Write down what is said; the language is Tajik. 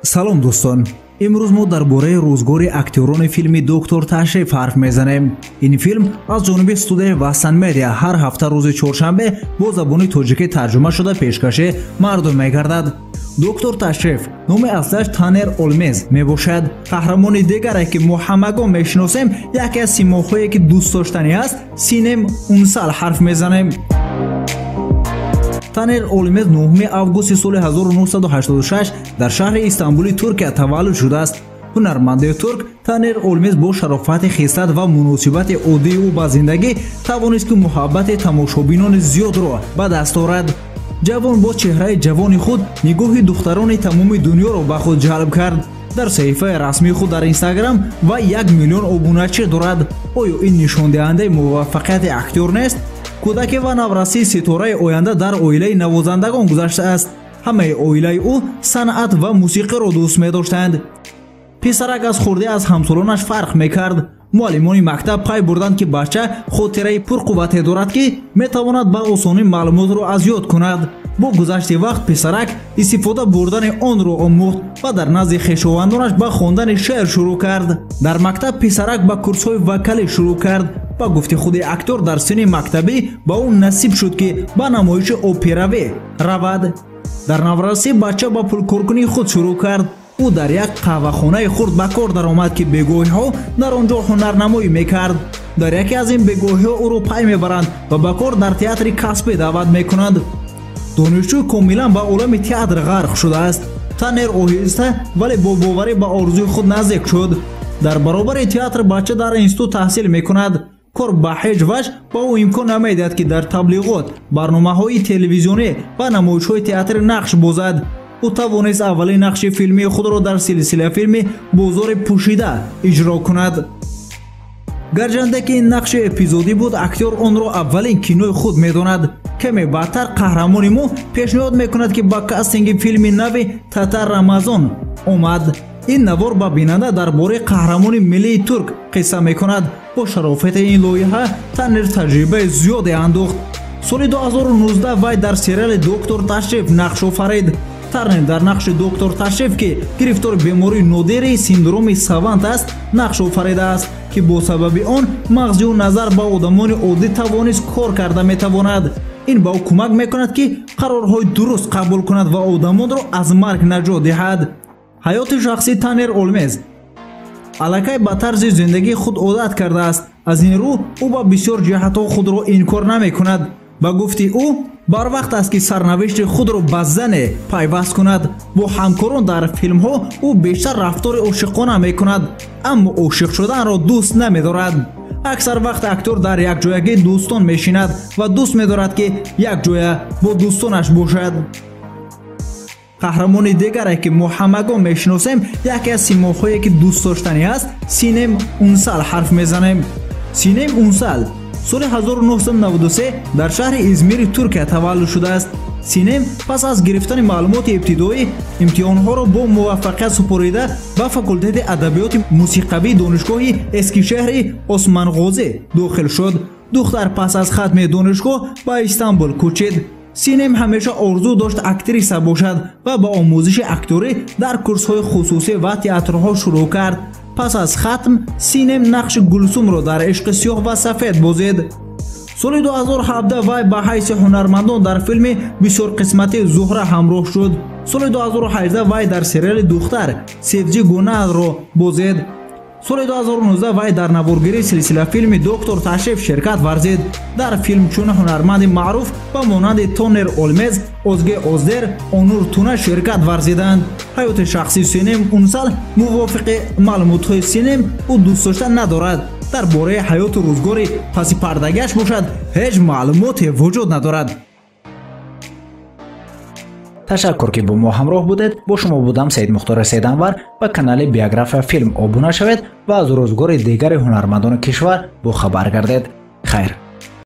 Салом дӯстон, имрӯз мо дар бораи рӯзгори актёрони филми «Доктор Ташриф» ҳарф мезанем. Ин филм аз ҷониби студияи Васан Медиа ҳар ҳафта рӯзи чоршанбе бо забони тоҷикӣ тарҷума шуда пешкаши мардум мегардад. Доктор Ташриф номи аслаш Танер Олмез мебошад. Қаҳрамони дигаре, ки мо ҳамагон мешиносем, яке аз симоҳое, ки дӯстдоштанӣ аст, Синем Унсал ҳарф мезанем. Танер Олмез 9 августи соли 1986 дар шаҳри Истанбули Туркия таваллуд шудааст. Ҳунарманди турк Танер Олмез бо шарофати хислат ва муносибати оддии ӯ ба зиндагӣ тавонист, ки муҳаббати тамошобинони зиёдро ба даст орад. Ҷавон бо чеҳраи ҷавони худ нигоҳи духтарони тамоми дунёро ба худ ҷалб кард. Дар саҳифаи расмии худ дар Инстаграм ва 1 миллион обуначӣ дорад. Оё ин нишондиҳандаи муваффақияти актёр нест? Кӯдаке ва наврасии ситораи оянда дар оилаи навозандагон гузаштааст. Ҳамаи оилаи ӯ санъат ва мусиқиро дӯст медоштанд. Писарак аз хурдӣ аз ҳамсолонаш фарқ мекард. Муаллимони мактаб пай бурданд, ки бача хотираи пурқуввате дорад, ки метавонад ба осонӣ маълумотро аз ёд кунад. Бо гузашти вақт писарак истифода бурдани онро омӯхт ва дар назди хешовандонаш ба хондани шеър шурӯъ кард. Дар мактаб писарак ба курсҳои вокалӣ шурӯъ кард. Ба гуфти худи актёр, дар синни мактабӣ ба ӯ насиб шуд, ки ба намоиши операвӣ равад. Дар наврасӣ бача ба пулкоркунии худ шурӯъ кард. Ӯ дар як қаҳвахонаи хурд ба кор даромад, ки бегоҳиҳо дар он ҷо ҳунарнамоӣ мекард. Дар яке аз ин бегоҳиҳо ӯро пай мебаранд ва ба кор дар театри касбӣ даъват мекунанд. Донишҷӯ комилан ба олами театр ғарқ шудааст. Танер оҳиста, вале бо боварӣ ба орзуи худ наздик шуд. Дар баробари театр бача дар институт таҳсил мекунад. Кор ба ҳеҷ ваҷҳ ба ӯ имкон намедиҳад, ки дар таблиғот, барномаҳои телевизионӣ ва намоишҳои театрӣ нақш бозад. Ӯ тавонист аввалин нақши филмии худро дар силсилафилми «Бозори пӯшида» иҷро кунад. Гарчанде ки ин нақши эпизодӣ буд, актёр онро аввалин кинои худ медонад. Каме баъдтар қаҳрамони мо пешниҳод мекунад, ки ба кастинги филми нави «Татар Рамазон» омад. Ин навор ба бинанда дар бораи қаҳрамони миллии турк қисса мекунад. Бо шарофати ин лоиҳа Танер таҷрибаи зиёде андӯхт. Соли 2019 вай дар сериали «Доктор Ташриф» нақш офарид. Танер дар нақши доктор Ташриф, ки гирифтори бемории нодири синдроми савант аст, нақш офаридааст, ки бо сабаби он мағзи ӯ назар ба одамони оддӣ тавонист кор карда метавонад. Ин ба ӯ кӯмак мекунад, ки қарорҳои дуруст қабул кунад ва одамонро аз марг наҷот диҳад. Ҳаёти шахсии Танер Олмез аллакай ба тарзи зиндагии худ одат кардааст. Аз ин рӯ ӯ ба бисёр ҷиҳатҳо худро инкор намекунад. Ба гуфти ӯ, барвақт аст, ки сарнавишти худро ба зане пайваст кунад. Бо ҳамкорон дар филмҳо ӯ бештар рафтори ошиқона мекунад, аммо ошиқ шуданро дӯст намедорад. Аксар вақт актёр дар якҷоягии дӯстон мешинад ва дӯст медорад, ки якҷоя бо дӯстонаш бошад. Қаҳрамони дигаре, ки мо ҳамагон мешиносем, яке аз симоҳое, ки дӯстдоштанӣ аст, Синем Унсал ҳарф мезанем. Синем Унсал соли 1993 дар шаҳри Измири Туркия таваллуд шудааст. Синем пас аз гирифтани маълумоти ибтидоӣ имтиҳонҳоро бо муваффақият супорида ба факултети адабиёти мусиқавии донишгоҳи Эскишеҳри Османғозӣ дохил шуд. Духтар пас аз хатми донишгоҳ ба Истанбул кӯчид. Синем ҳамеша орзу дошт актриса бошад ва ба омӯзиши актёрӣ дар курсҳои хусусӣ ва театрҳо шурӯъ кард. Пас аз хатм Синем нақши Гулсумро дар «Ишқи сиёҳ ва сафед» бозид. Соли 2017 вай ба ҳайси ҳунармандон дар филми бисёрқисматии «Зуҳра» ҳамроҳ шуд. Соли 2018 вай дар сериали «Духтар» Севҷи Гунаро бозид. Соли 2019 вай дар наворгирии силсилафилми «Доктор Ташриф» ширкат варзид. Дар филм чун ҳунарманди маъруф ба монанди Тонер Олмез, Озге Оздер, Онур Туна ширкат варзиданд. Ҳаёти шахсии Синем Унсал мувофиқи маълумотҳои Синем ӯ дӯстдошта надорад. Дар бораи ҳаёту рӯзгори паси пардагиаш бошад, ҳеҷ маълумоте вуҷуд надорад. Ташаккур, ки бо мо ҳамроҳ будед. Бо шумо будам Саидмухтори Сайданвар. Ба канали Биография Филм обуна шавед ва аз рӯзгори дигари ҳунармандони кишвар бохабар гардед. Хайр.